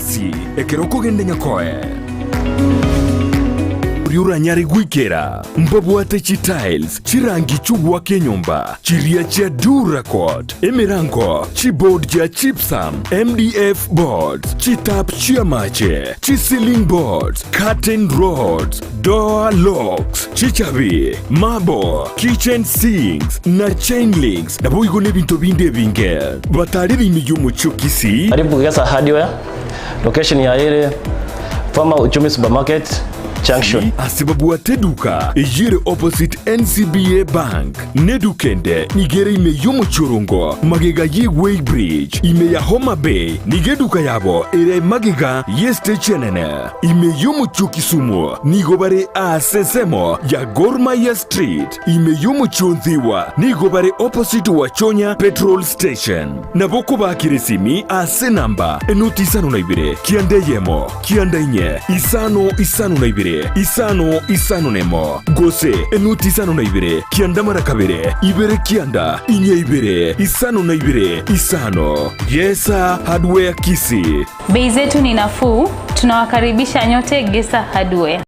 Masasi ekero okogenda Nyakoe. Oria oranyare goikera mbabwate chitiles, chirangi chi'ogoaka enyomba, chiria chia Duracoat, emerango, chiboard chia gypsum, MDF boards, chitap chi'amache, chiceiling boards, curtain rods, door locks, chichabi, marble, kitchen sinks, na chain links, naboigo nebinto binde ebinge. Batarire ime y'omochie o Kisii. Karibu Gesa Hardware, location yaye ere former Uchumi Supermarket Junction. Ase babwate eduka eyio ere opposite NCBA Bank, na eduka ende nigo ere ime y'omochie Orongo, magega ye Weigh Bridge, ime ya Homa Bay nigo eduka yabo ere magega y'estage enene. Ime y'omochie o Kisumu nigo bare aase ensemo ya Gor Mahia Street. Ime y'omochie o Nthiwa nigo bare opposite Wachonya Petrol Station. Nabo okobakera esimi ase enamba enoti 52 9 9 4 5 52 5 5 1 gose enoti 52 92 2 9 4 52 5. Gesa Hardware Kisii. Bei zetu ni nafuu, tunawakaribisha nyote Gesa Hardware.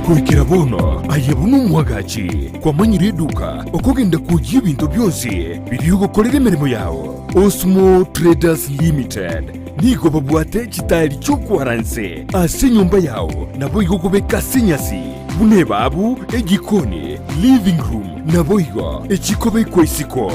Goikera bono aye buna omwagachi kwamanyire eduka okogenda kwoyia ebinto bionsi biria ogokorera emeremo yao. Osmo Traders Limited nigo babwate chitairi chi'okwara nse ase enyomba yao naboigo okobeka ase enyasi buna ebabu, ejikoni, living room naboigo echikobekwa isiko.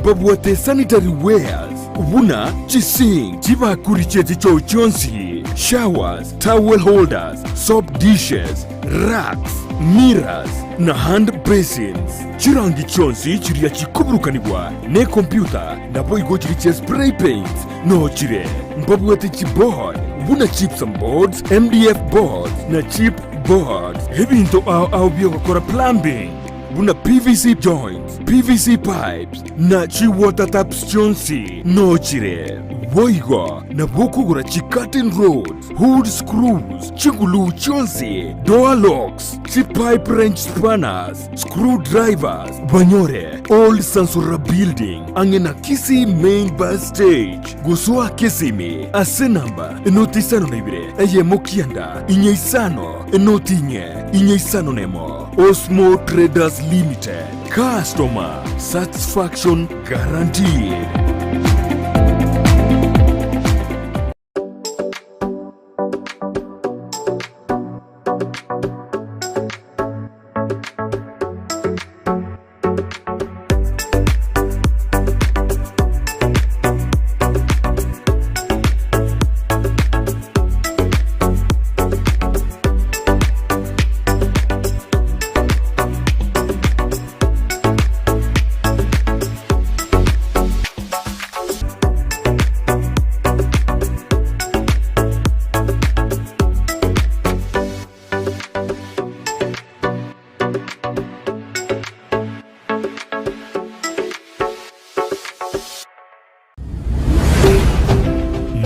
Mbabwate sanitary wares buna chisink, chibakuri chie chichoo chionsi, showers, towel holders, soap dishes, racks, mirrors, na hand basins. Chirangi chionsi chiria chikoburukanigwa nekompyuta naboigo chiria chia spray paints noo chire. Mbabwate chiboard buna gypsum boards, MDF boards na chip boards. Ebinto ao ao biogokora plumbing. buna PVC joints, PVC pipes, na chi-water taps chionsi nochire. Boigo nabo okogora chi-curtain rods, hood screws, chiguluu chionsi, door locks, chi-pipe wrench spanners, screw drivers, banyore Old Sansora Building ang'e na Kisii Main Bus Stage. Gosoa Kisimi ase enamba enoti 52 eyemo 9 4 5 enoti 4 4 5 1. Osmo Traders Limited, customer satisfaction guaranteed.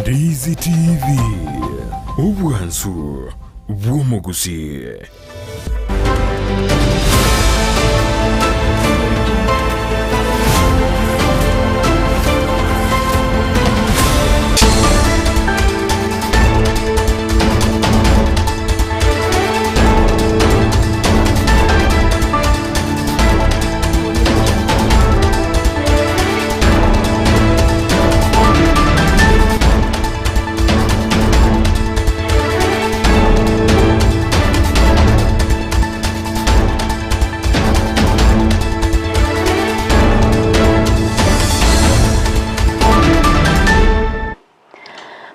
Ndizi TV, obwansu bw'omogusii.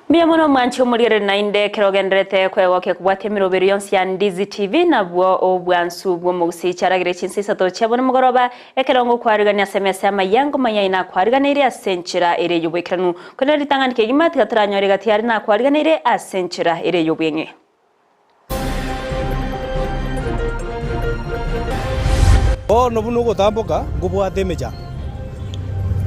Mbuya mono mwanche omorigereri nainde ekero ogenderete kwegokia kobwatia emeroberi yonsi ya Ndizi TV nabwo obwansu bw'omogusii chiaragire chinsa isato chia bono mogoroba ekero ngokwarigania ase emesa y'amayia ngomanya aye nakwariganeirie ase enchera ere y'oboikeranu korende ritang'ani kegima tiga toranyore gati aria nakwariganeirie ase enchera ere y'obweng'e. Bono buna ogotamboka nkobwate emechando,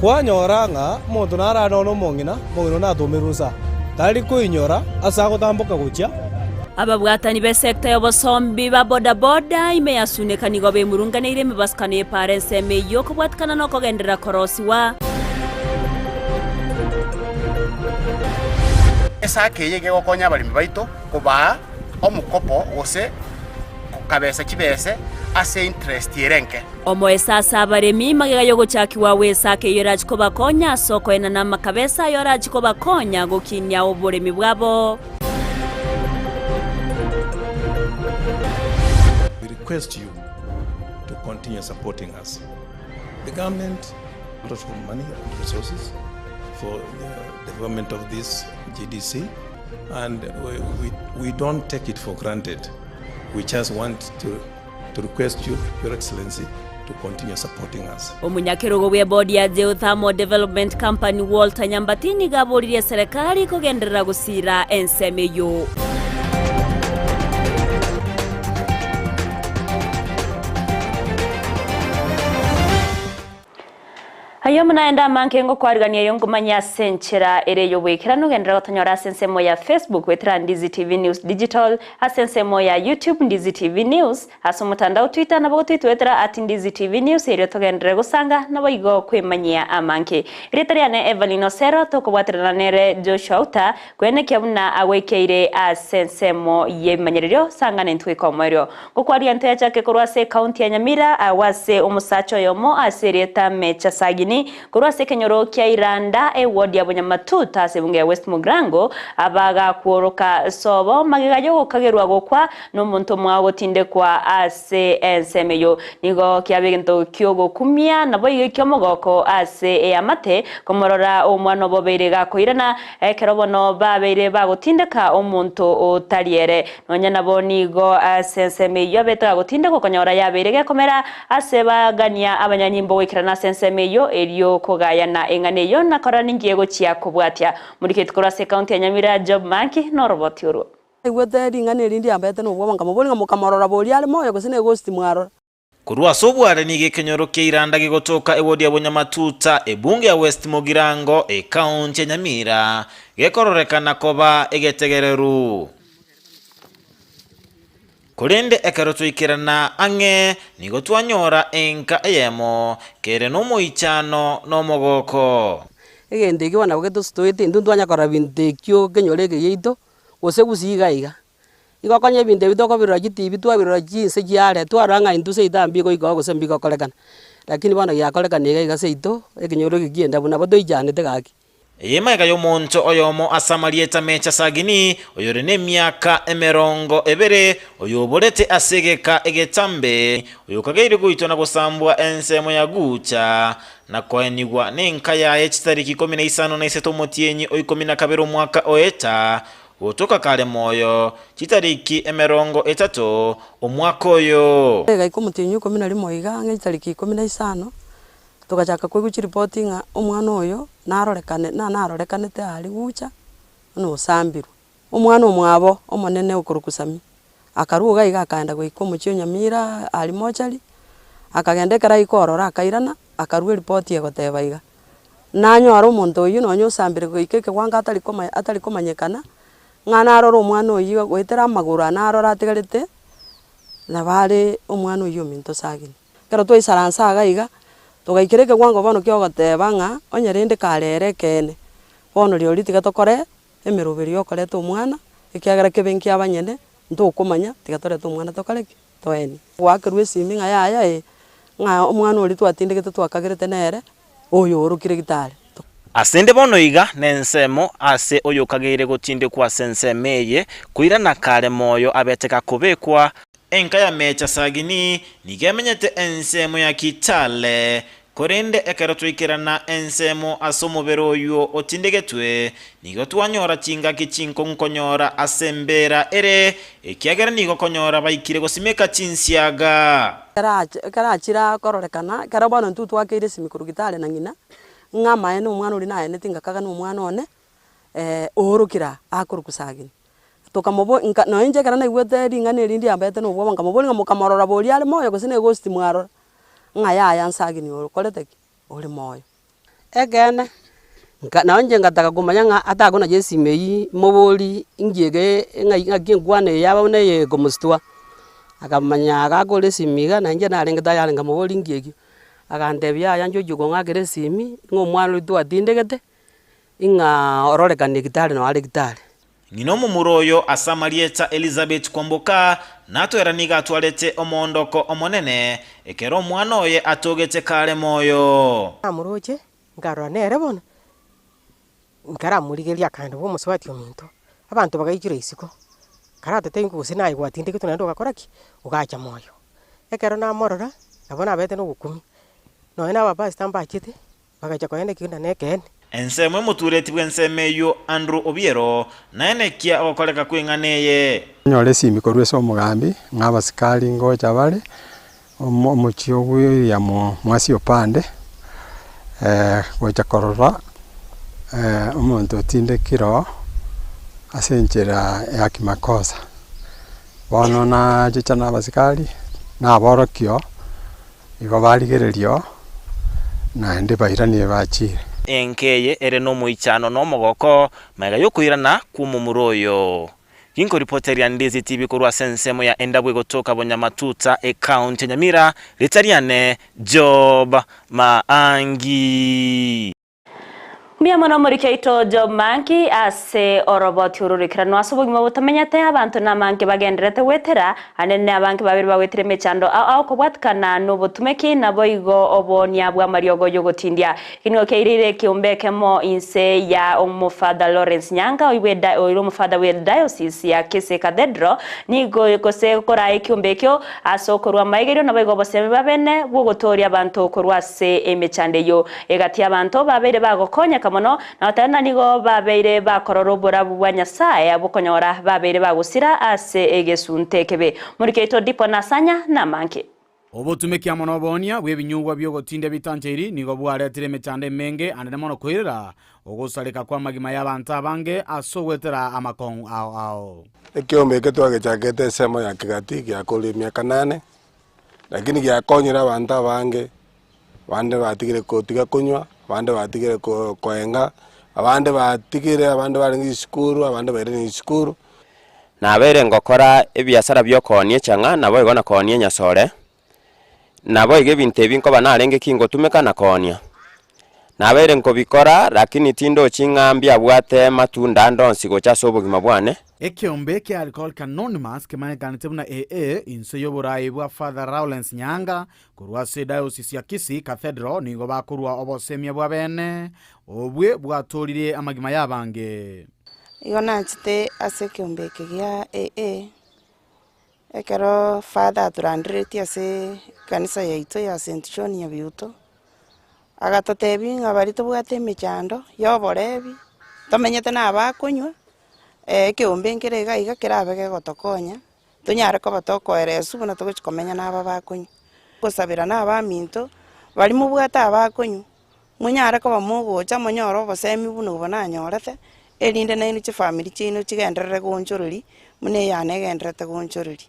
kwanyora ng'a omonto narare nonya omong'ina, omong'ina onde natomerwe inse aa, tari koinyora ase agotamboka gochia. Ababwatani b'esecta y'obosombi ba bodaboda ime ya Suneka nigo bemurunganeire emebasukano y'epaara ensemo eyio kobwatikana nokogenderera korosigwa. Esake eye iga egokonya abaremi baito kobaa omokopo gose kabesa chibese ase interest ere enke. Omoesa ase abaremi, magega y'ogochakigwa gw'esake eyio erachie kobakonya ase okoenana amakabesa ayo arachie kobakonya gokinia oboremi bwabo. We request you to continue supporting us. The government lot of money and resources for the development of this GDC and we, we, we don't take it for granted. We just want to, to request you, Your Excellency, to continue supporting us. Omonyakerogo bw'ebodi ya Geothermal Development Company Walter Nyambati nigo aboririe eserekari kogenderera gosiira ensemo eyio. Ayio buna naende amange ngokwarigania ayio nkomanye ase enchera ere ey'oboikeranu genderera gotonyora ase ensemo ya Facebook goetera Ndizi TV News Digital, ase ensemo ya YouTube Ndizi TV News, ase omotandao Twitter nabo gotwitwetera at Ndizi TV News erio togenderere gosanga naboigo kwemanyia amange. Erieta riane Evelyn Osero tokobwaterana nere Joshua Outa Kwenekia buna agwekeire ase ensemo y'ebimanyererio, sang'ana intwe ikomoerio. Ngokwaria ntoyachake korwa ase ecounty ya Nyamira, agwo ase omosacha oyomo ase erieta Mecha Sagini, korwa ase ekenyoro kia Iranda, eward ya Bonyamatuta ase ebunge ya West Mugirango, abagakworoka sobo magega y'ogokagerwa gokwa nomonto omwao gotindekwa ase ensemo eyio. Nigo kiaba egento ki'ogokumia naboigo eki'omogoko ase eamate komorora omwana obobeire gakoirana Ekero bono babeire bagotindeka omonto otari ere, nonya nabo nigo ase ensemo eyio abete gagotindekwa okonyora yabeire gekomera ase bagania abanyanyimbo goikerana ase ensemo eyio, erio kogayana eng'ana eyio na korora ninki egochia kobwatia. Moriketi korwa ase ekaunti ya Nyamira Job Manki noroboti orwo. Naigwete ring'ana eri ndiambete nobwoba, nkamoboria ng'a mokamorora boria are moyo gose neghost mwarora. Korwa ase obware nigo ekenyoro kia Iranda gegotoka ewodi ya Bonyamatuta, ebunge ya West Mugirango, ekaunti ya Nyamira, gekororekana koba egetegereru. Korende ekero twaikerana ang'e, nigo twanyora enka eyemo kere nomoichano na omogoko. Egento ekio bono nabo getositoete intwe ntwanya korora binto ekio kenyore eke giaito, gose gusii iga iga. Igo konya ebinto ebi tokobirora chitibi twabirora chinse chiare, twarora ng'a intwe seito aa mbigoika oo gose mbigokorekana, lakini bono giakorekana iga iga seito, ekenyoro eke ki'endabu nabo toichanete gaki. Eye magega y'omonto oyomo ase amarieta Mecha Sagini, oyore nemiaka emerongo ebere, oyoborete ase egeka egetambe, oyokageire goitwa na gosambwa ensemo ya Gucha, na koenigwa nenka yaye chitariki ikomi na isano na isato omotienyi o ikomi na kabere omwaka oeta, Gotoka kare moyo, chitariki emerongo etato omwaka oyo. Egaika omotienyi o ikomi na rimo iga, ang'e chitariki ikomi na isano, togachaka koigwa chiripoti ng'a omwana oyo narorekane na narorekanete aria gucha buna osambirwe. Omwana omwabo omonene okorokwa Sami, akarwa iga iga akaenda goika omochie o Nyamira aria mochari, akagenda ekero aika ororo akairana, akarwa eripoti egoteba iga. Nanyora omonto oyio nonya osambire goika ekewango atari koma atari komanyekana, ng'a narore omwana oyio goetera amagoro aya narore atigarete, nabo are omwana oyio ominto sagini. Ekero twaisaransa iga iga, togaikera ekewango bono kia ogoteba ng'a onye rende kare ere ekeene, bono rirorio tiga tokore emeroberio ya okoreta omwana, ekiagera kebe nkia abanyene, ntokomanya, tiga torete omwana tokore ki? Toenie. Goakerwa esimi ng'a yaya ee, ng'a omwana oria twatindegete twakagerete nere, oyo oorokire gitari. Asende bono iga nensemo ase oyokageire gotindekwa ase ensemo eye, koirana kare moyo abete gakobekwa. Enka ya Mecha Sagini nigo emenyete ensemo ya Kitale, Korende ekero twaikerana ensemo ase omobere oyio otindegetwe, nigo twanyora chingaki chinkong'u konyora ase embeera ere, ekiagera nigo konyora baikire gosimeka chinsiaga. Ekero achire kororekana, ekero bono intwe twakeire esimi korwa gitari na ng'ina, ng'a amaene omwana oria naeneti ngakaga na omwana one, oorokire aa, akorokwa Sagini. Tokamobo nka nonye inche ekero naigwete ring'ana eri ndiambete na obwoba nkamoboria ng'a mokamorora boria are moyo gose neghost mwarora? Ng'a yaya Sagini okorete ki? Ore moyo. Ekeene, nka nonye inche ngataka komanya ng'a atakonacha esimi eywo mobori inki eke ng'ai ng'aki enkwana eye yaba buna eye ekomostua. Akamanya agakora esimi iga na inche narenge tayari nkamoboria inki ekio, agantebia yaya inche ochia kong'akera esimi, ng'a omwana oria twatindegete, ing'aa ororekane gitari noo are gitari. Ng'ina omomura oyo ase amarieta Elizabeth Kwamboka natoera nigo atwarete omoondoko omonene ekero omwana oye atogete kare moyo. Namoroche, nkarora nere bono, nkaramorigereria akaenda bwa omosubati ominto, abanto bagaichora isiko, karatotebie gose naye gwatindegetwe naende ogakora ki? Ogacha moyo. Ekero namorora, nabo nabete na ogokumia, nonye na abapastor mbachete, bagacha koenda ekio na ekeene. Ensemo emotureti bw'ensemo eyio Andrew Obiero, naenekia ogokoreka kw'eng'ana eye. Onyore esimi korwa ase omogambi, ng'a abasikari ngocha bare, omo omochie o William Mwasi Opande, gocha korora omonto otindekire oo ase enchera ya kimakosa. Bono nachicha na abasikari, naborokio oo, igo barigereria oo, naende bairanire bachire. Enka eye ere nomoichano na omogoko magega y'okoirana kw'omomura oyo. Ginkoripoteria Ndizi TV korwa ase ensemo ya Endabwe gotoka Bonyamatuta ecounty ya Nyamira, rieta riane Job Maangi. Mbuya mono omoriki oito Job Maangi ase oroboti ororikeranu ase obogima botamenyete abanto namange bagendererete gwetera anene abange babere bagwetire emechando ao ao kobwatikana nobotumeki naboigo oboonia bw'amariogo y'ogotindia Eki nigo kiaireire ekeombe ekemo inse ya Omofather Lawrence Nyanga oibwe oire Omofather bwe Diocese ya Kisii Cathedral nigo gose koraa ekeombe ekio ase okorua amaigerio naboigo obosemi bwa bene bw'ogotooria abanto korwa ase emechando eyio. Egati y'abanto babeire bagokonyeka mono na goteba ng'a nigo babeire bakorora oborabu bwa Nyasae abwo konyora babeire bagosira ase egesunte ekebe. Morike oito Dipo Nasanya namange. Obotumeki amo noboonia bw'ebinyugwa bi'ogotindia bitancheiri nigo bwaretire emechando emenge anene mono koirera ogosareka kw'amagima y'abanto abange ase ogwetera amakong'u ao ao. Ekiombe eke twagechakete ensemo ya Kegati giakorire emiaka nane, lakini giakonyire abanto abange, abande batigire kotiga konywa, abande batigire ko koenga, abande batigire abande barenge chisukuru, abande bairire chisukuru. Nabeire ngokora ebiasara bi'okoonia echang'a, naboigo na koonia enyasore, naboigo ebinto ebi nkoba narenge ki ngotumeka na koonia. Nabeire nkobikora, lakini tindochi ng'a mbiabwate matunda ande onsi gocha ase obogima bwane. Ekeombe kia Alcoholic Anonymous kemanyekanete buna AA inse y'oboraai bwa Father Lawrence Nyanga korwa ase Diocese ya Kisii Cathedral nigo bakorua obosemia bwa bene obwe bwatooririe amagima y'abange. Igo nachete ase ekeombe eke gia AA, ekero father atoranderetie ase ekanisa yaito ya St. John Nyabiuto, agatotebia ng'a baria tobwate emechando ya oborebi, tomenyete na abakonywa, ekeombe nkere iga iga kerabe kegotokonya, tonyare koba tokoereswa buna togochi komenya na aba bakonywa. Gosabera na abaminto, baria mobwate abakonywa, Monyare koba mogocha monyore obosemi buna obo nanyorete, erinde nainwe chifamiri chiaino chigenderere gonchoreria buna eyane egendererete gonchoreria.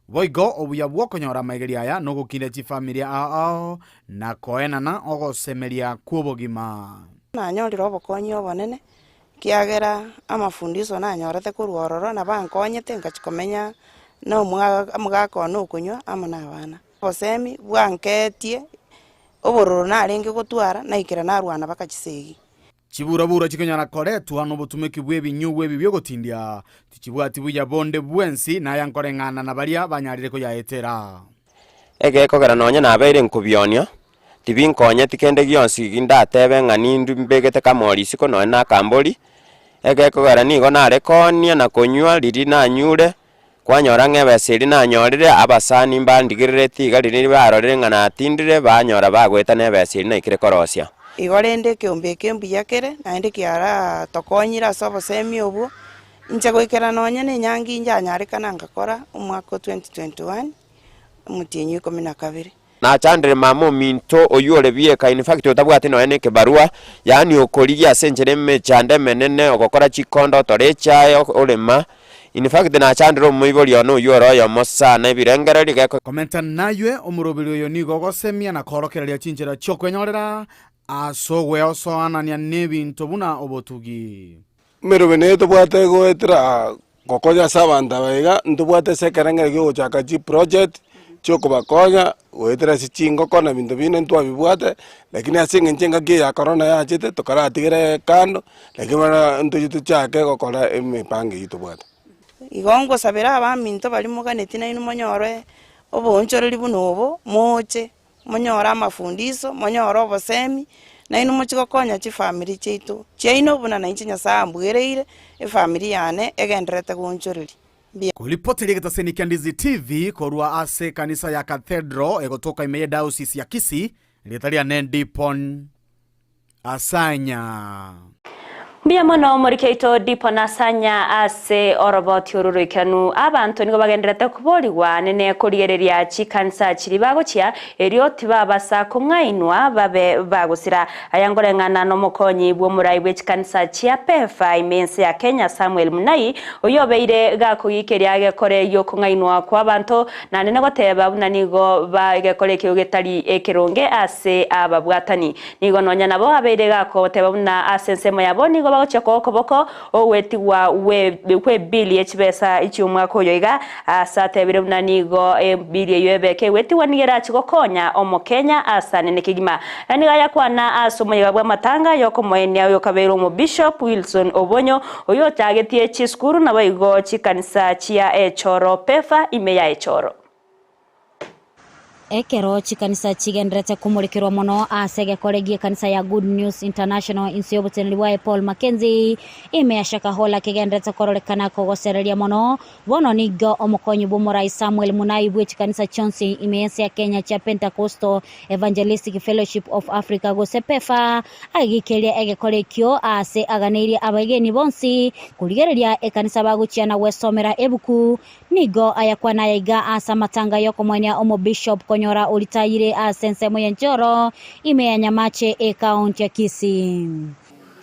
Boigo obuya bw'okonyora amaigerio aya nogokinda chifamiri ao ao na koenana ogosemeria kw'obogima. Nanyorire obokonyi obonene, ekiagera amafundiso nanyorete korwa ororo nabo ankonyete ngachia komenya na omogaka one okonywa amo na abana. Obosemi bwankeetie obororo narenge gotwara, naikera narwana baka chisegi. Chiburaburo chikonyara koretwa nobotumeki bw'ebinyugwa ebi bi'ogotindia, tichibwati buya bonde bwensi, naya nkoreng'ana na baria banyarire koyaetera. Egekogera nonya nabeire nkobionia, tibinkonyeti kende gionsi gindatebe ng'a nindwe mbegete kamori isiko nonya na akambori, egekogera nigo nare koonia na konywa riria nanyure, Kwanyora ng'a ebesa eria nanyorire, abasani mbandigerereti iga riria barorire ng'a natindire, banyora bagoeta nebesa eria naikire korosia. Igo rende ekeombe eke mbuya kere, naende kiaratokonyire ase obosemi obwo, inche goikera nonye na enyangi injanyarekana ngakora omwaka o 2021, omotienyi o ikomi na kabere. Nachandire mama ominto oyio ore bieka, in fact otabwati nonya na ekebarua, yaani okorigia ase enchera emechando emenene, ogokora chikondo, otora echae, orema, in fact nachandire omoibori one oyio ore oyomo sana ebirengererio geko. Komenta naywe, omoroberi oyo nigo ogosemia na koorokereria chinchera chi'okwenyorera ase ogweosoanania n'ebinto buna obotugi. Emerobe neye tobwate goetera gokonya ase abanto aba iga, ntobwate ase ekerengererio kia ogochaka chiproject, Chiokobakonya goetera ase chingoko na ebinto binde ntwabibwate, lakini ase eng'encho engaki eye ya korona yachete tokaratigera kando, lakini bono ntoche tochake gokora emipango eywo tobwate. Igo ngosabera abaminto baria moganeti nainwe monyore oboonchoreri buna obo, moche, monyore amafundiso, monyore obosemi, nainwe mochie gokonya chifamiri chiaito chiaino buna nainche Nyasaye ambwereire, efamiri yane egendererete goonchoreria. Mbuya. Koripoteria egetaseni kia Ndizi TV korwa ase ekanisa ya Cathedral egotoka ime ye Diocese ya Kisii, erieta riane Dipon Asanya. Mbuya mono omoriki oito Dipon Asanya ase oroboti oru roikeranu. Abanto nigo bagendererete koborigwa nene korigereria chikanisa chiria bagochia erio tibabasa kong'ainwa babe bagosira. Aya nkoreng'ana nomokonyi bw'omorai bwe chikanisa chia PEFA ime y'ense ya Kenya Samuel Munai, oyio obeire gakogikeria egekore gi'okong'ainwa kw'abanto, naende nagoteba buna nigo bagekora ekio getari ekeronge ase ababwatani. Nigo nonya nabo abeire gakoteba buna ase ensemo yabo nigo bagochia koa okoboko ogwetigwa kw'ebili ye chibesa chi'omwaka oyo iga, ase atebire buna nigo ebili eyio ebe kegwetigwa nigo erache gokonya Omokenya ase anene kegima. Na nigo ayakwana ase omoyega bw'amatanga y'okomoenia oyokabeire Omobishop Wilson Obonyo, oyio ochagetie chisukuru naboigo chikanisa chia echoro PEFA ime ya echoro. Ekero chikanisa chigenderete komorekerwa mono ase egekore gi'ekanisa ya Good News International inse y'oboteneneri bwaye Paul Mackenzie, ime ya Shakahola kegenderete kororekana kogosereria mono. Bono nigo omokonyi bw'omorai Samuel Munai bwe chikanisa chionsi ime y'ense ya Kenya chia Pentecostal Evangelistic Fellowship of Africa gose PEFA agikeria egekore ekio aase aganeirie abaegeni bonsi korigereria ekanisa bagochia na gwesomera ebuku Nigo ayakwana aya iga ase amatanga y'okomoenia omobishop konyora oritayire ase ensemo y'enchoro ime ya Nyamache ekaunti ya Kisii.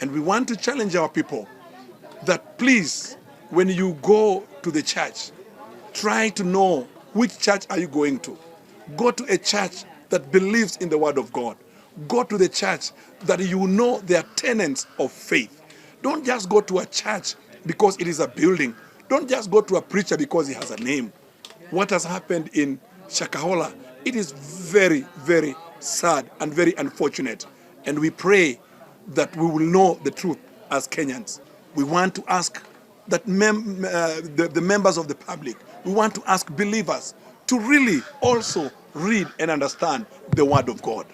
And we want to challenge our people that please when you go to the church try to know which church are you going to. Go to a church that believes in the word of God. Go to the church that you know they are tenants of faith. Don't just go to a church because it is a building. Don't just go to a preacher because he has a name. What has happened in Shakahola, it is very, very sad and very unfortunate. And we pray that we will know the truth as Kenyans. We want to ask that mem uh, the, the members of the public, we want to ask believers to really also read and understand the Word of God.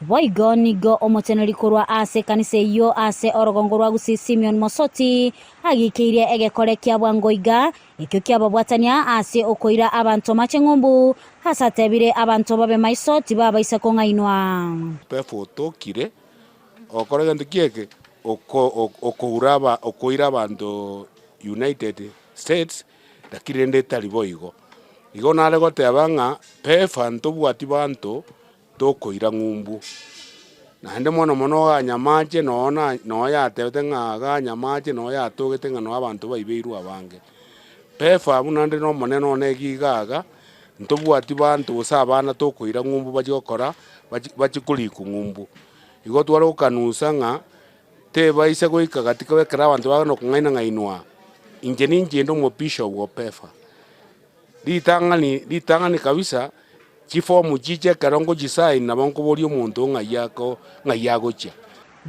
Boigo nigo omoteneneri korwa ase ekanisa eyio ase orogongo rwa Gusii Simeon Mosoti agikeirie egekore kia bwango iga, ekio kiababwatania ase okoira abanto mache ng'umbu, ase atebire abanto babe maiso tibabaisa kong'ainwa. Pefa otokire, okore gento ki eke? Oko okoura aba okoira abanto United States, lakini rende etari boigo. Igo nare goteba ng'a pefa ntobwati banto tokoira ng'umbu. Naende mono mono oganye amache noo na noo yatebete ng'a aganye amache noo yatogete ng'a noo abanto baibeirwe abange. Pefa abwo naende na omonene one iga iga, ntobwati banto gose abana tokoira ng'umbu bachie gokora bachi bachie korikwa ng'umbu. Igo tware gokanusa ng'a tebaisa goika gati ekero abanto bagenda kong'aina ng'ainwa, inche ninche inde omobishop o PEFA. Ritang'ani ritang'ani kabisa, chifomu chiche ekero ngochisaini nabo nkoboria omonto ng'ai ako ng'ai agochia.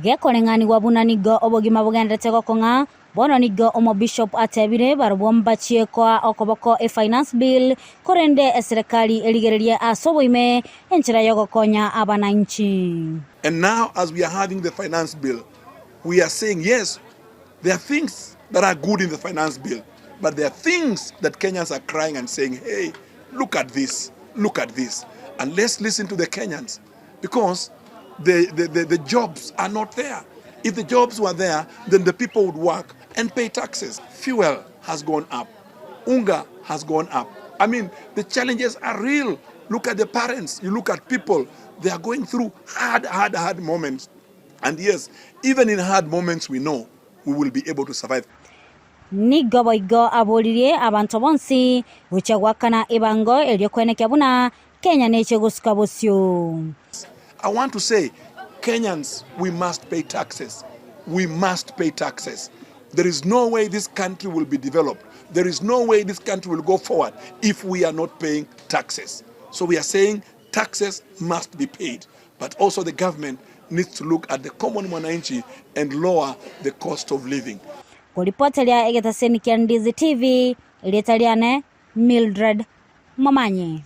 Gekoreng'anigwa buna nigo obogima bogenderete gokong'a, bono nigo omobishop atebire barobwo mbachie koa okoboko efinance bill korende eserekari erigererie ase oboime enchera yogokonya abananchi. And now as we are having the finance bill, we are saying yes, there are things that are good in the finance bill, but there are things that Kenyans are crying and saying, hey, look at this, look at this. And let's listen to the Kenyans because the, the, the, the jobs are not there. If the jobs were there, then the people would work and pay taxes. Fuel has gone up. Unga has gone up. I mean, the challenges are real. Look at the parents, you look at people, they are going through hard, hard, hard moments. And yes, even in hard moments, we know we will be able to survive. Nigo boigo aboririe abanto bonsi gochia goakana ebango erio koenekia buna Kenya neche gosuka bosio. I want to say Kenyans we must pay taxes, we must pay taxes. There is no way this country will be developed, there is no way this country will go forward if we are not paying taxes. So we are saying taxes must be paid, but also the government needs to look at the common mwananchi and lower the cost of living. Koripoteria egetaseni kia Ndizi TV, erieta riane Mildred Momanyi.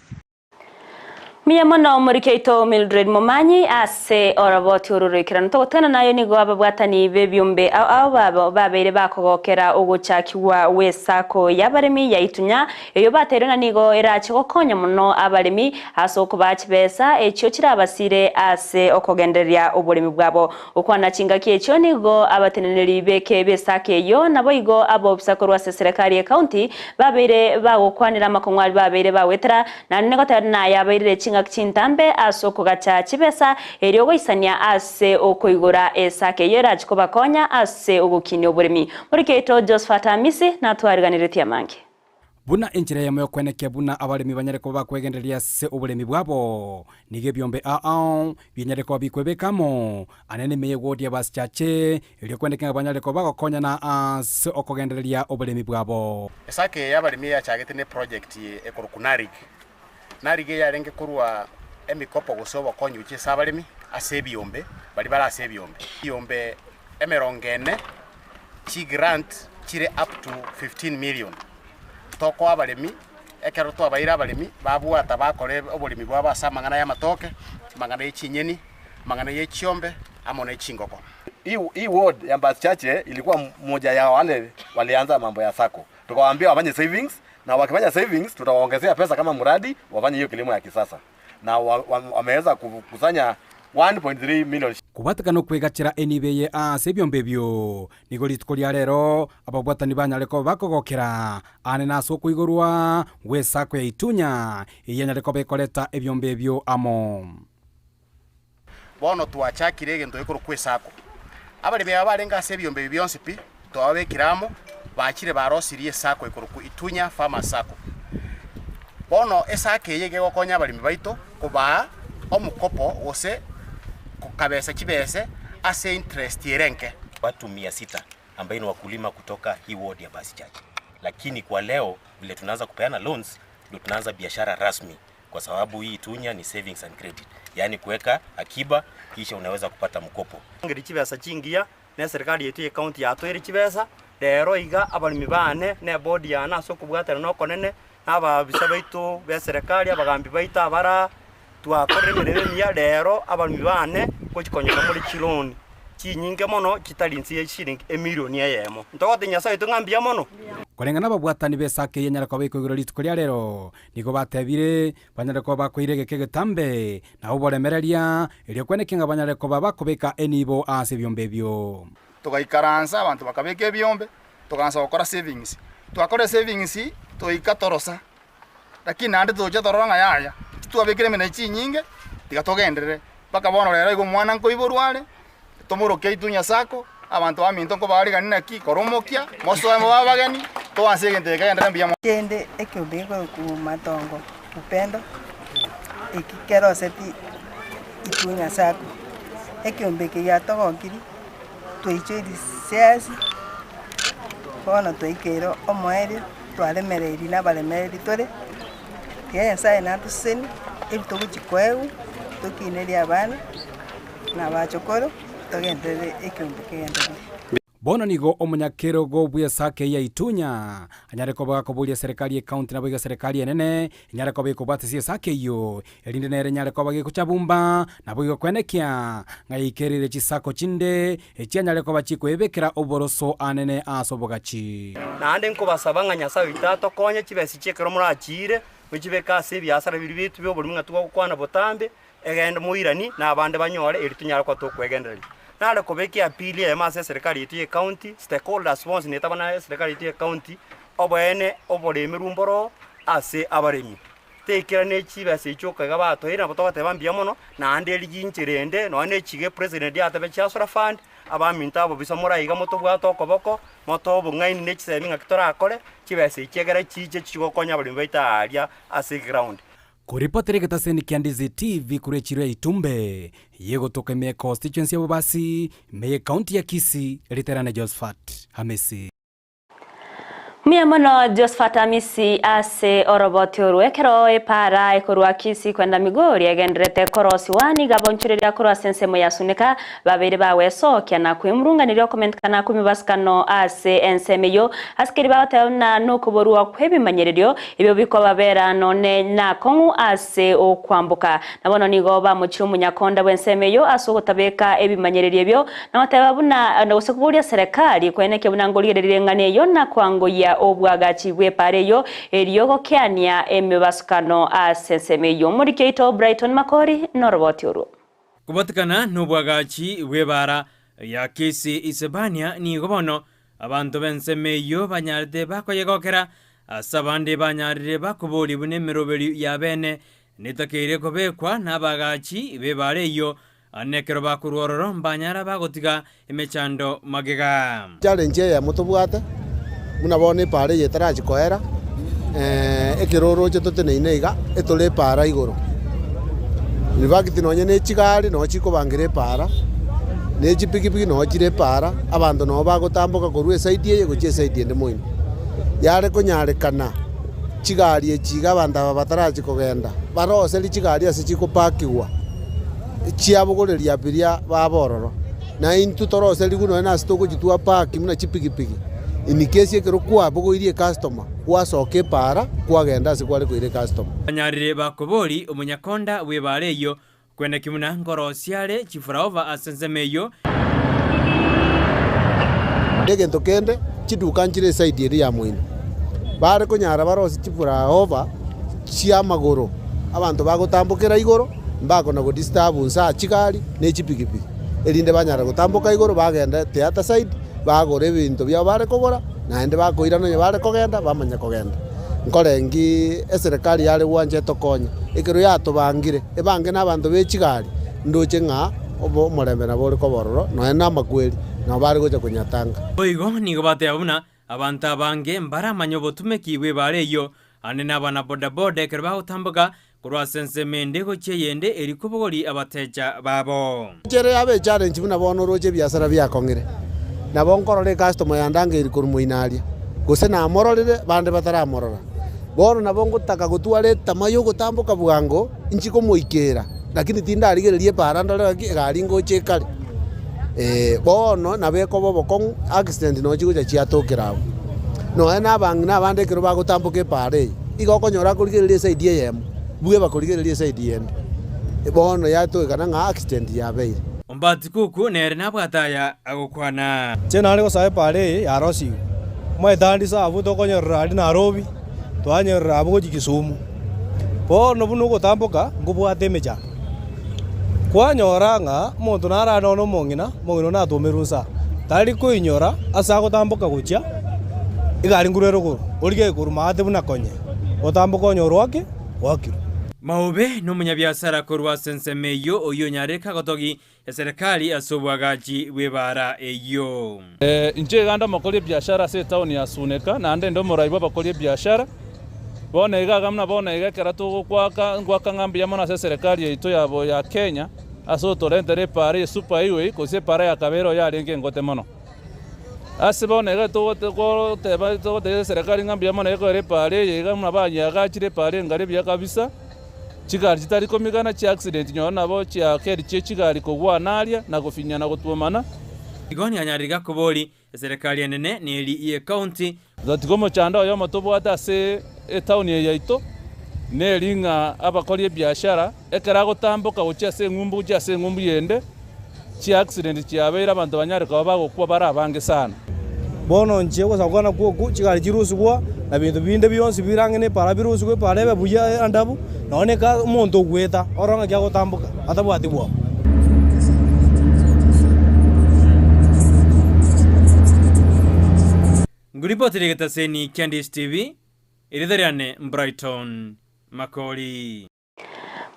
Mbuya mono omoriki oito Mildred Momanyi ase oroboti oro roikeranu. Togotana nayo nigo ababwatani b'ebiombe ao ao babo babeire bakogokera ogochakigwa gw'esako y'abaremi ya Itunya, eyio bateirwe na nigo erache gokonya mono abaremi ase okobaa chibesa echio chirabasire ase okogendereria oboremi bwabo. Gokwana chingaki echio nigo abateneneri b'eke b'esako eyio naboigo abobisa korwa ase eserekari y'ecounty babeire bagokwanera amakong'u aria babeire bagwetera, naende nigoteba nayabairire chingaki chintambe ase okogacha chibesa erio goisania ase okoigora esako eyio erache kobakonya ase ogokinia oboremi. Moriki oito Josphat Amisi natwariganeretie amange. Buna enchera eyemo y'okwenekia buna abaremi banyare koba bakwegendereria ase oboremi bwabo, nigo ebiombe ao ao bianyare koba bikwebeka amo, ane nemeyegodi y'abasichache, erio kwenekia ng'a banyare koba bagokonyana ase okogendereria oboremi bwabo. Esake eye y'abaremi eyachagete ne project ekorokwa NARIG. NARIG eyarenge korwa emikopo gose obokonyi gochia ase abaremi ase ebiombe, baria bare ase ebiombe. Ebiombe emerongo ene chigrant chire up to 15 million. Tokoa abaremi, ekero twabaire abaremi, babwata bakora oboremi bwabo ase amang'ana y'amatoke, amang'ana ye chinyeni, amang'ana ye chiombe, amo ne chingoko. Hii ward ya Mbasi Chache ilikuwa moja ya wale walianza mambo ya sacco. Tukawaambia wafanye savings na wakifanya savings tutawaongezea pesa kama mradi wafanye hiyo kilimo ya kisasa na wameweza kukusanya 1.3 million. Kobwatekana okwegachera enibo eye ase ebiombe ebio, nigo rituko ria rero ababwatani banyare koba bakogokera aane na ase okoigorwa gw'esako ya Itunya, eyio yanyare koba ekoreta ebiombe ebio amo. Bono twachakire egento gekorokwa esako. Abaremi aba barenge ase ebiombe ebi bionsi pi, twababekire amo, bachire barosirie esako ekorokwa Itunya Farmers Sacco. Bono esako eye iga egokonya abaremi baito kobaa omokopo gose kokabesa chibese ase interest ere enke. Watu mia sita ambaye ni wakulima kutoka hii ward ya Basi Church, lakini kwa leo vile tunaanza kupeana loans ndio tunaanza biashara rasmi kwa sababu hii Itunya ni savings and credit, yaani kuweka akiba kisha unaweza kupata mkopo. Ngeri chibesa chingiya, na eserikari yaito ye county yatoeire chibesa, rero iga abaremi bane na eboard yane ase okobwaterana okonene, na abaabisa baito be eserekari, abagambi baito abara, twakorire emeremo emiya, rero abaremi bane ngochi konyora more chiloan chinyinge mono chitari inse ye chiringi emilioni eyemo. Ntogotebi Nyasaye oito ng'a mbuya mono. Koreng'ana nababwatani b'esaka eye enyare koba ekoigorwa rituko ria rero, Nigo batebire, Banyare koba bakoira egeka egetambe, na oboremereria, erio kweneke ng'a banyare koba bakobeka enibo ase ebiombe ebio. Togaikaransa, abanto bakabeka ebiombe, togaansa gokora savings. Twakora esavings, toika torosa, lakini naende tocha torora ng'a yaya, titwabekire emenwa chinyinge, tiga togenderere. Mpaka bono rero iga omwana nkoiborwa are, Tomoroke Itunya Sacco, abanto baminto nkobaariganie naki, kora omokia, mosoe mobe abageni, toanse egento eke kegenderere mbuya mono. Kende ekeombe gekorokwa Matongo Upendo, eki keroseti Itunya Sacco. Ekeombe eke giatogokirie, twaichoiri siasi, bono twaikeire omoerio, twaremereirie na abaremereri tore, tiga Nyasaye natosesenie, ebi togochi koegwa, tokinerie abana. Na abachokoro, togenderere ekeombe kegenderere. Bono nigo omonyakerogo bw'esake ya Itunya anyare koba gakoboria eserekari y'ecounty naboigo eserekari enene enyare koba ekobwatisia esake eyio, erinde nere enyare koba gegochabumba naboigo kwenekia ng'a yaikereire chisako chinde echianyare koba chikoebekera oboroso anene ase obogachi. Naende nkobasaba ng'a Nyasae oito atokonye chibesa echi ekero morachiire, mochibeke ase ebiasara biria biaito bi'oborimo ng'a togokwana botambe, Egende moiranie, na abande banyore, erio tonyare koba tokwegendereria. Nare kobeka eappeal eyemo ase eserikari yaito ye county, stakeholders bonsi netaba na eserikari yaito ye county, oboene oboremerwa mboro ase abaremi. Tekera ne chibesa echio okaiga batoire nabo togoteba mbuya mono, naende rigia inchera ende, nonya ne echiga epresident yatebe chiasora fund, abaminto abobisa more iga motobwate okoboko, motoe obong'aini ne chisemi ng'aki torakore, chibesa echi egere chiche chigokonya abaremi baito aaria ase eground. Koripotera egetaseni kia Ndizi TV korwa echiro ya Itumbe, yegotoka ime ya constituency ya Bobasi, ime ye county ya Kisii, riterane Josphat Hamisi. Mbuya mono Josphat Hamisi ase oroboti orwo. Ekero epaara ekorwa Kisii kwenda Migori egenderete korosiwa, nigo abaonchoreria korwa ase ensemo ya Suneka Babeire bagwesokia na kwemurunganeria okomentekana kw'emebasukano ase ensemo eyio, ase keria bagoteba buna nokoborwa kw'ebimanyererio ebio bikobabera nonye nakong'u ase okwamboka. Na bono nigo bamochire omonyakonda bw'ensemo eyio ase ogotabeka ebimanyererio ebio, na goteba buna gose koboria serekari koenekia buna ngorigereria eng'ana eyio na koangoyia obwagachi bw'epaara eyio, erio gokeania emebasukano ase ensemo eyio. Omoriki oito Brighton Makori noroboti orwo. Kobatikana nobwagachi bw'ebaara ya Kisi Isebania nigo bono abanto b'ensemo eyio banyarete bakoyegokera, ase abande banyarire bakoboria buna emeroberio y'abeene netakeire kobekwa nabagachi b'ebaara eyio, na ekero bakorwa ororo mbanyara bagotiga emechando magega. Challenge eyemo tobwate, buna bono epaara eye etarachi koera, ekero oroche toteneine iga, etore epaara igoro. In fact nonye na echigari noo chikobangera epaara, na echipikipiki noo chire epaara, abanto noo bagotamboka korwa eside eye gochia eside ende moino. Yare konyarekana chigari echi iga abanto aba batarachi kogenda, baroserie chigari ase chikopakigwa. chiabogoreria biria baba ororo, na intwe toroserigwe nonya nase togochitwa park buna chipigipigi, in case ekero kwabogoirie ecustomer, gwasoka epaara kwagenda ase kware koira ecustomer. Banyarire bakobori omonyakonda bw'ebaara eyio, kwenda ki buna nkorosia are chifuraova ase ensemo eyio. Egento kende, chiduka nchire eside eria ya moino, bare konyara barosie chifuraova chi'amagoro, abanto bagotambokera igoro. Mbakona godisturb nsa chigari ne chipigipigi, erinde banyare gotamboka igoro bagende theatre side, bagore ebinto biabo bare kogora, naende bakoirana onye bare kogenda bamanye kogenda. Nkorengi eserekari yare gwancha etokonye, ekero yatobangire, ebange na abanto be chigari, ndoche ng'a obo omorembe nabo ore koba ororo, nonya na amakweri nabo bare gocha konyatanga. Boigo nigo bateba buna Abanto abange mbaramanye obotumeki bw'ebaara eyio, ande nabana bodaboda ekero bagotamboka korwa ase ensemo ende gochia eyende erio kobogoria abatecha babo. Enchera yabe echallenge buna bono oroche ebiasara biakong'ire, nabo nkorora ecustomer yandangeiri korwa moino aria, gose namororire bande bataramorora. Bono nabo ngotaka gotwara etama yogotamboka bwango inchi komoikera, lakini tindarigereria epaara ndore ng'aki egari ngocha ekare. Bono nabo ekoba obokong'u, accident nonye chigocha chiatokera abwo. Nonye na abang'ina abande ekero bagotamboka epaara eye, igo okonyora akorigereria eside eyemo, bweba korigereria eside yende. Bono yatokekana ng'a accident yabeire. Ombati Kuku nere nabwate aya agokwana. Inche nare gosaba epaara eye yarosigwe, omanyete ande ase abwo tokonyorera aria Nairobi, twanyorera abwo gochia Kisumu. Bono buna ogotamboka nkobwate emechando. Kwanyora ng'a omonto nare are nonya omong'ina, omong'ina oyio natwomerwe nsa, tari koinyora ase agotamboka gochia egari nguru ere igoro, origererie korwa maate buna konye, otamboka onyore oake oakirwe. Maobe nomonyabiasara korwa ase ensemo eyio oyio onyarire kagotogi eserekari ase oboagachi bw'ebaara eyio. Inche iga nde omokori ebiashara ase etaoni ya Suneka, naende inde omorai bw'abakori ebiashara. Bono iga iga buna bono iga ekero togokwaka, ngoaka ng'a mbuya mono ase eserekari yaito ya ya Kenya, ase otorentera epaara eye super highway, gose epaara ya kabere oyo yarenge engote mono. Ase bono iga togote goteba togotebia eserekari ng'a mbuya mono ekoera epaara eye iga buna banyeagachire epaara engare buya kabisa. Chigari chitari komigana chi'accident nyora nabo chiakeri chie chigari kogwana aria na gofinyana na gotwomana. Igo nianyarire gakobori eserekari enene na eri y'ecounty. Gatiga omochando oyomo tobwate ase etaoni eye yaito neri ng'a abakori ebiashara ekero agotamboka gochia ase eng'umbu gochia ase eng'umbu yende, chi'accident chiabeire abanto banyare koba bagokwa bare abange sana. Bono inche ogosaba kwane nakwo oku, chigari chirusigwa, na binto binde bionsi bire ang'e na epaara birusigwe epaara ebe buya endabu, nonya na eka omonto ogoeta orore ng'aki agotamboka atabwati bwoba. Nguripotire egetaseni kia Ndish TV, erieta riane Brighton Makori.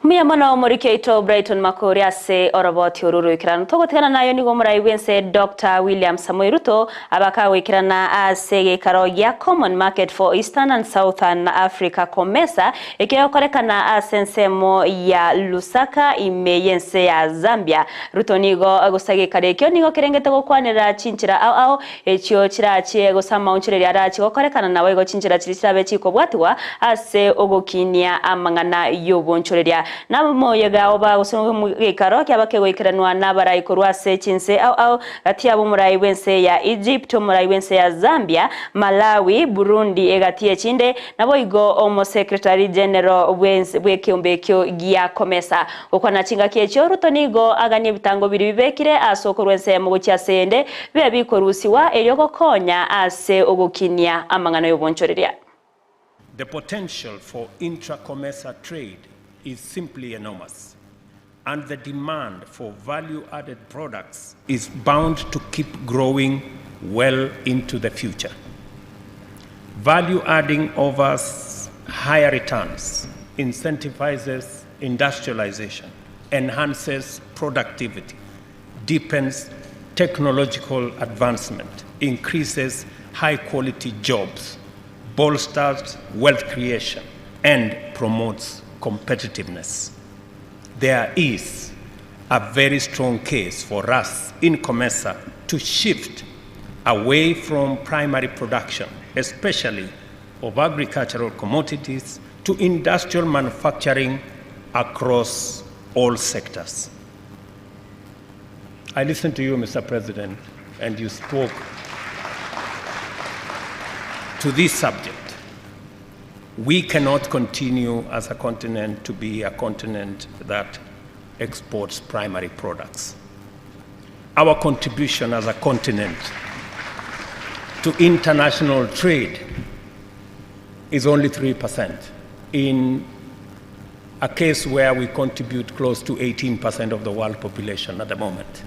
Mbuya mono omoriki oito Brighton Makori ase oroboti oru roikeranu. Togotigana nayo nigo omorai bw'ense Doctor William Samoei Ruto abakagoikerana ase egeikaro gia Common Market for Eastern and Southern Africa, COMESA, ekegokorekana ase ensemo ya Lusaka ime y'ense ya Zambia. Ruto nigo gose egeikaro ekio nigo kerengete gokwanera chinchera ao ao echio chirachie gose amaonchoreria arachie gokorekana naboigo chinchera chiria chirabe chikobwatigwa ase ogokinia amang'ana y'obonchoreria. Namoyega oba gose geikaro kiaba kegoikeranwa nabarai korwa ase chinse ao ao, gati yabo omorai bw'ense ya Egypt, omorai bw'ense ya Zambia, Malawi, Burundi egati y'echinde, naboigo Omosekretari General bw'ekeombe ekio gia COMESA. Gokwana chingaki echio, Ruto nigo aganie ebitango biria bibekire ase okorwa ensemo gochia ase eyende, bibe bikorusigwa erio gokonya ase ogokinia amang'ana y'obonchoreria. The potential for intra-COMESA trade is simply enormous, and the demand for value-added products is bound to keep growing well into the future. Value adding offers higher returns, incentivizes industrialization, enhances productivity, deepens technological advancement, increases high quality jobs, bolsters wealth creation, and promotes competitiveness. There is a very strong case for us in COMESA to shift away from primary production, especially of agricultural commodities, to industrial manufacturing across all sectors. I listened to you, Mr. President, and you spoke to this subject. We cannot continue as a continent to be a continent that exports primary products. Our contribution as a continent to international trade is only 3% in a case where we contribute close to 18% of the world population at the moment.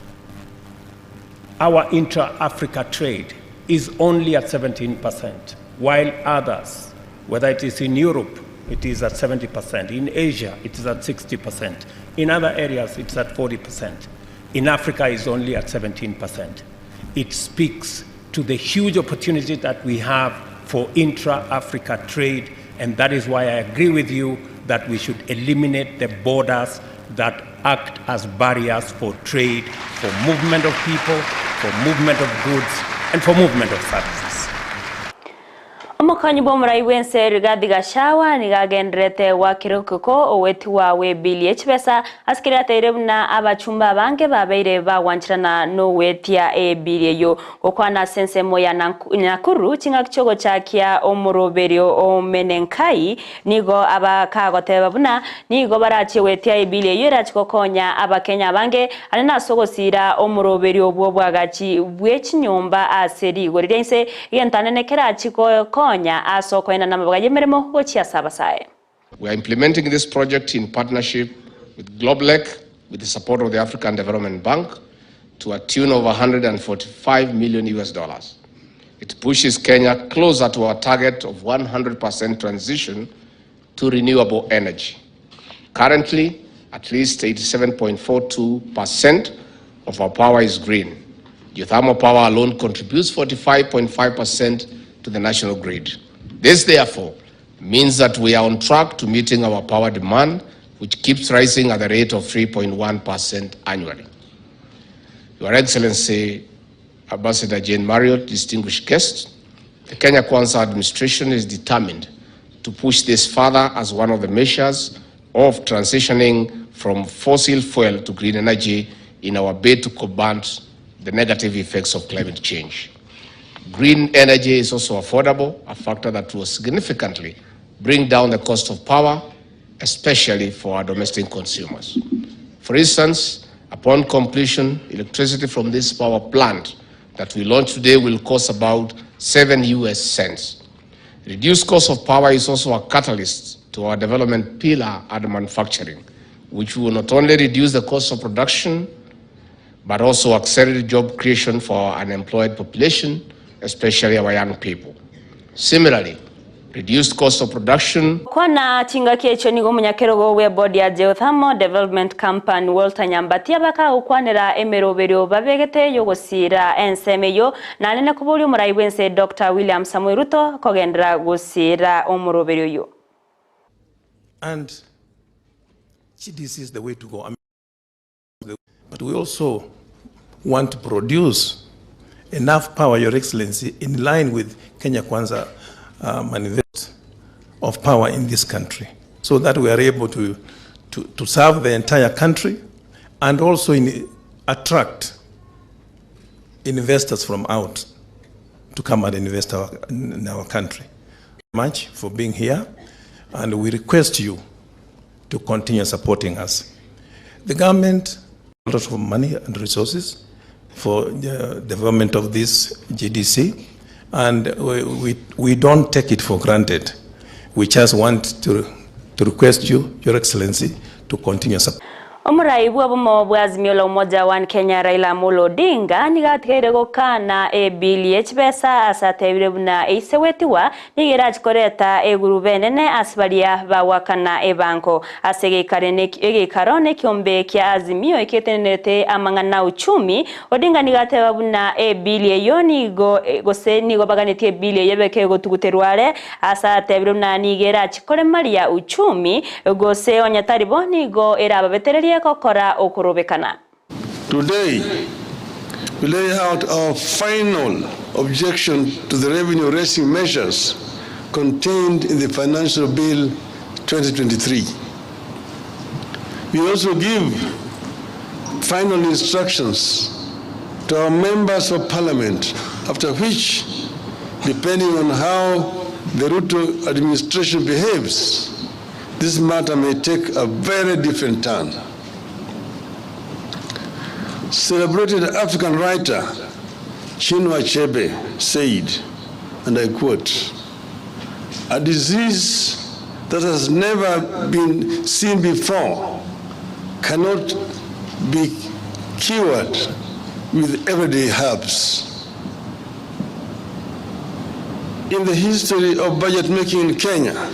Our intra Africa trade is only at 17%, while others, whether it is in Europe, it is at 70%, in Asia, it is at 60%, in other areas, it's at 40%. In Africa, it's only at 17%. It speaks to the huge opportunity that we have for intra Africa trade, and that is why I agree with you that we should eliminate the borders that act as barriers for trade, for movement of people, for movement of goods, and for movement of services. Omokonyi bw'omorai bw'ense Rigathi Gachagua nigo agendererete goakera okeko ogwetigwa gw'ebili ye chibesa ase keria ateire buna abachumba abange babeire bagwancherana nogwetia ebili eyio. Gokwana ase ensemo ya Nakuru chingaki chiogochakia omoroberio o Menengai Nigo aba kagoteba buna nigo barachie goetia ebili eyio erache gokonya Abakenya abange are nase ogosiira omoroberio obwo bw'agachi bwe chinyomba ase rigori ria inse, egento anene kerachi gokonya ase okoenana amabaga y'emeremo gochia ase abasae. We are implementing this project in partnership with Globeleq with the support of the African Development Bank to a tune of 145 million US dollars. It pushes Kenya closer to our target of 100% transition to renewable energy. Currently, at least 87.42% of our power is green. Geothermal power alone contributes 45.5% to the national grid. This, therefore, means that we are on track to meeting our power demand, which keeps rising at the rate of 3.1% annually. Your Excellency, Ambassador Jane Marriott, distinguished guests, the Kenya Kwanza administration is determined to push this further as one of the measures of transitioning from fossil fuel to green energy in our bid to combat the negative effects of climate change. Green energy is also affordable, a factor that will significantly bring down the cost of power, especially for our domestic consumers. For instance, upon completion, electricity from this power plant that we launch today will cost about 7 US cents. Reduced cost of power is also a catalyst to our development pillar at manufacturing, which will not only reduce the cost of production, but also accelerate job creation for our unemployed population, especially our young people. Similarly, reduced cost of production, Kwana chingaki echio nigo omonyakerogo bw'ebodi ya Geothermal Development Company Walter Nyambati abakagokwanera emeroberio babegete y'ogosiira ensemo eyio naende nakoboria omorai bw'ense Doctor William Samoei Ruto kogenderera gosiira omoroberio oyio. And GDC is the way to go. I mean, but we also want to produce enough power, Your Excellency, in line with Kenya Kwanza manifesto of power in this country, so that we are able to, to, to serve the entire country and also in, attract investors from out to come and invest our, in our country. Much for being here, and we request you to continue supporting us. The government, a lot of money and resources for the development of this GDC, and we, we, we don't take it for granted. We just want to, to request you, Your Excellency, to continue support. Omorai bw'obomo bwa Azimio la Umoja One Kenya Raila Amolo Odinga nigo atigaire gokana ebili ye chibesa ase atebire buna eise gwetiwa nigo erachi koreta egurube enene ase baria bagwakana ebango ase egeikaro na ekiombe kia Azimio eketenenerete amang'ana uchumi. Odinga nigo ateba buna ebili eyio nigo gose nigo baganetie ebili eyio ebeke egotuguterwa are ase atebire buna nigo erachi koremaria uchumi gose onye tari bo nigo erababetererie gokora okorobekana. Today, we lay out our final objection to the revenue raising measures contained in the Financial Bill 2023. We also give final instructions to our members of parliament, after which, depending on how the Ruto administration behaves, this matter may take a very different turn. Celebrated African writer Chinua Achebe said, and I quote, a disease that has never been seen before cannot be cured with everyday herbs. In the history of budget making in Kenya,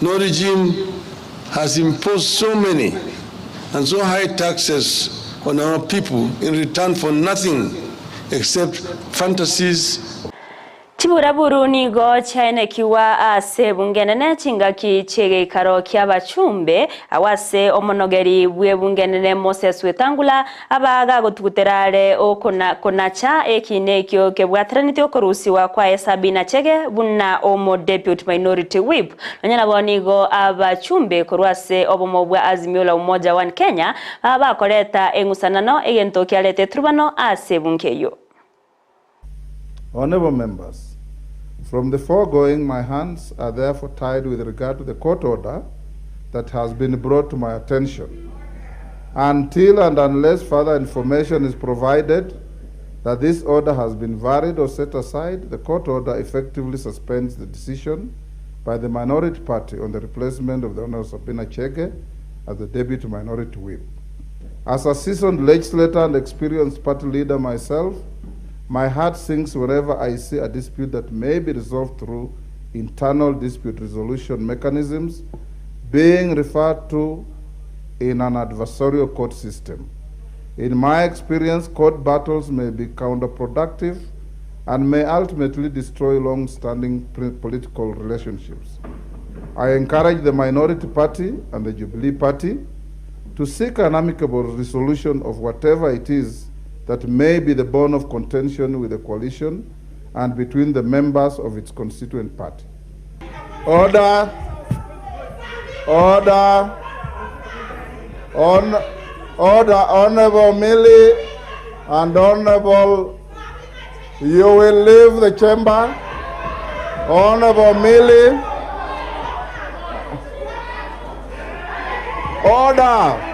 no regime has imposed so many and so high taxes on our people in return for nothing except fantasies. Chiburaburu nigo chiaenekigwa ase ebunge enene chingaki chi'egeikaro ki'abachumbe, agwo ase omonogeri bw'ebunge enene Moses Wetangula aba gagotugutera are konacha ekiina ekio kebwateranetie okorusigwa kwaye Sabina Chege buna omo Deputy Minority Whip. Nonya nabo nigo abachumbe korwa ase obomo bwa Azimio la Umoja One Kenya baba bakoreta eng'usanano egento kiareta eturubano ase ebunge eyio. Honourable members, from the foregoing my hands are therefore tied with regard to the court order that has been brought to my attention. Until and unless further information is provided that this order has been varied or set aside, the court order effectively suspends the decision by the minority party on the replacement of the Honourable Sabina Chege as the deputy minority whip. As a seasoned legislator and experienced party leader myself, my heart sinks whenever I see a dispute that may be resolved through internal dispute resolution mechanisms being referred to in an adversarial court system. In my experience, court battles may be counterproductive and may ultimately destroy long-standing political relationships. I encourage the minority party and the Jubilee Party to seek an amicable resolution of whatever it is that may be the bone of contention with the coalition and between the members of its constituent party. Order. Order. On, order, Honorable Millie and Honorable, you will leave the chamber. Honorable Millie. Order.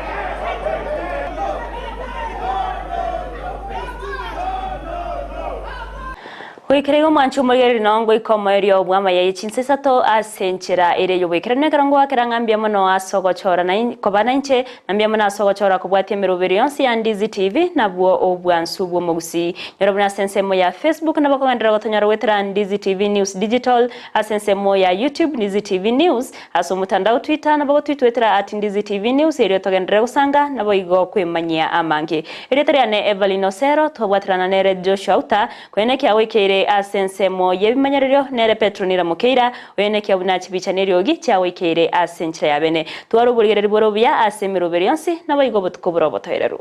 Goikera igo omwanchi omorigereria nongo ika omoerio bw'amaya ye chinsa isato ase enchera ere y'oboikeranu ekero ngoakera ng'a mbuya mono ase ogochora na koba nainche, na mbuya mono ase ogochora kobwatia emeroberi yonsi ya Ndizi TV nabwo obwansu bw'omogusii. Nyora buna ase ensemo ya Facebook nabo okogenderera gotonyora goetera Ndizi TV News Digital, ase ensemo ya YouTube Ndizi TV News, ase omotandao Twitter nabo gotwitwetera at Ndizi TV News erio togenderere gosanga naboigo kwemanyia amange. Erieta riane Evelyn Osero, twabwaterana nere Joshua Auta, Koenekia goikeire ase ensemo y'ebimanyererio nere Petero nira mokeira, oenekia buna chibicha neriogi chiagoikeire ase enchera ya bene. Twara oborigereria bore obuya ase emeroberi yonsi, naboigo obotuko bore obotoereru.